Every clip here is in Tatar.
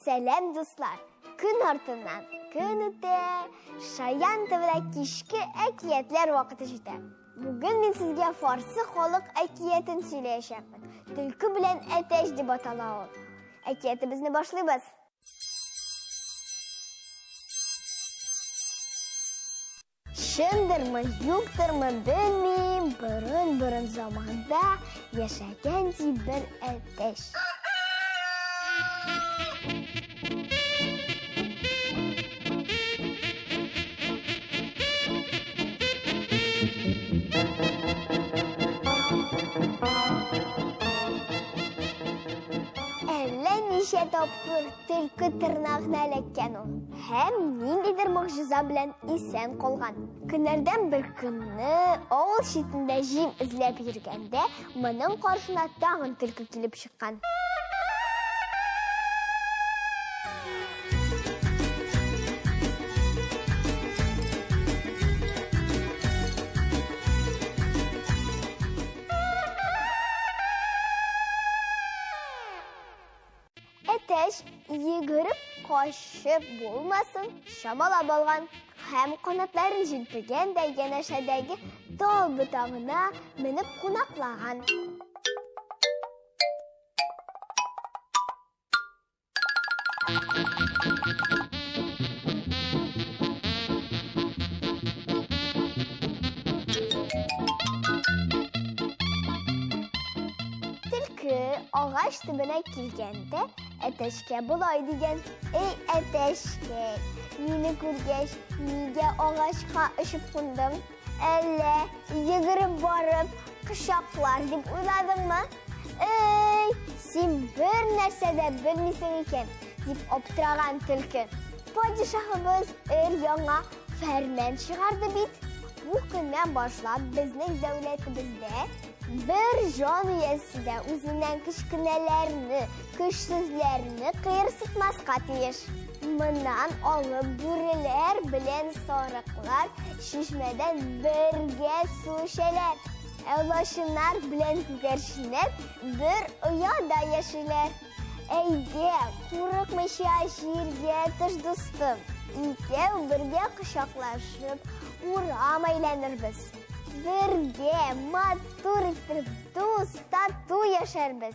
Сәлам, дуслар! Көн артыннан көн үтә, Шаян ТВда кичке әкиятләр вакыты җитә. Бүген мин сезгә фарсы халык әкиятен сөйләячәкмен. Төлке белән әтәч дип атала ул. Әкиятебезне башлыйбыз. Чындырмы, юктырмы белмим, борын-борын заманда яшәгән ди бер әтәч. Әллә ничә тапкыр Төлке тырнагына эләккән ул һәм ниндидер могҗиза белән исән калган. Көннәрдән бер көнне авыл читендә җим эзләп йөргәндә, моның каршына тагын төлке килеп чыккан. Әтәч йөгереп качып булмасын чамалап алган һәм канатларын җилпегән дә янәшәдәге тал ботагына менеп кунаклаган. Төлке агач төбенә килгәндә, әтәчкә болай дигән: "Эй, әтәчкәй, мине күргәч, нигә агачка очып кундың? Әллә йөгереп барып кочаклар дип уйладыңмы? Эй, син бер нәрсә дә белмисең икән", дип аптыраган төлке. Падишаһыбыз өр-яңа фәрман чыгарды бит. Бу көннән башлап безнең дәүләтебездә Бер җан иясе дә үзеннән кечкенәләрне, көчсезләрне кыерсытмаска тиеш. Моннан алып бүреләр белән сарыклар чишмәдән бергә су эчәләр. Ә лачыннар белән күгәрченнәр бер ояда яшиләр. Әйдә, курыкмыйча җиргә төш, дустым. Икәү бергә кочаклашып, урам әйләнербез. Бергә матур итеп дус, тату яшәрбез.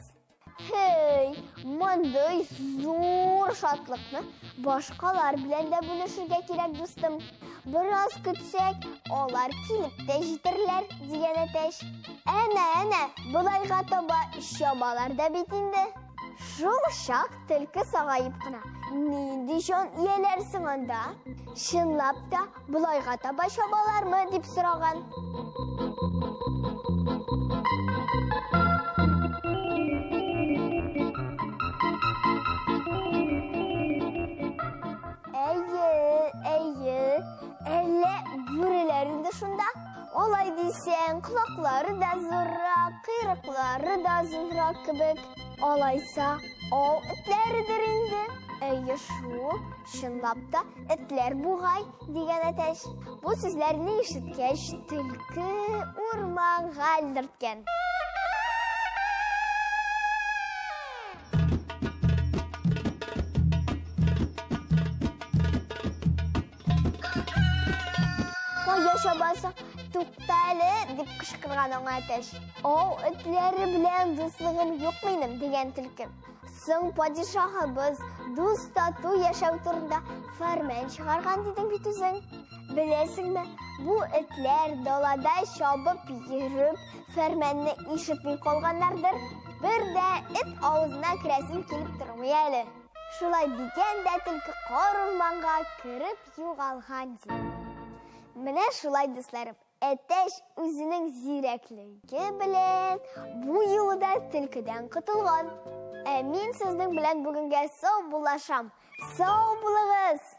Һей, мондый зур шатлыкны башкалар белән дә бүлешергә кирәк, дустым. Бераз көтсәк, алар килеп тә җитерләр, дигән әтәч. Әнә, әнә, болайга таба чабалар да бит инде. Шул чак төлке сагаеп кына, нинди җан ияләр соң анда? Чынлап та, Болайга таба чабалармы дип сораган. Әйе, әйе, әллә бүреләр инде шунда? Алай дисәң, колаклары да зуррак, койрыклары да озынрак кебек. Алайса, ау этләредер инде. Әйе шул, чынлап та этләр бугай, дигән әтәч. Бу сүзләрне ишеткәч, төлке урманга элдерткән. Кая чабасың? Тукта әле, дип кычкырган аңа әтәч. Ау этләре белән дуслыгым юк минем, дигән төлке. Соң падишаһыбыз дус-тату яшәү турында фәрман чыгарган дидең бит үзең. Беләсеңме, бу этләр далада чабып йөреп, фәрманны ишетми калганнардыр. Бер дә эт авызына керәсем килеп тормый әле. Шулай дигән дә төлке кар урманга кереп югалган ди. Менә шулай, дусларым, Әтәч үзенең зирәклеге белән бу юлы да төлкедән котылган. Ә мин сезнең белән бүгенгә сау булашам. Сау булыгыз!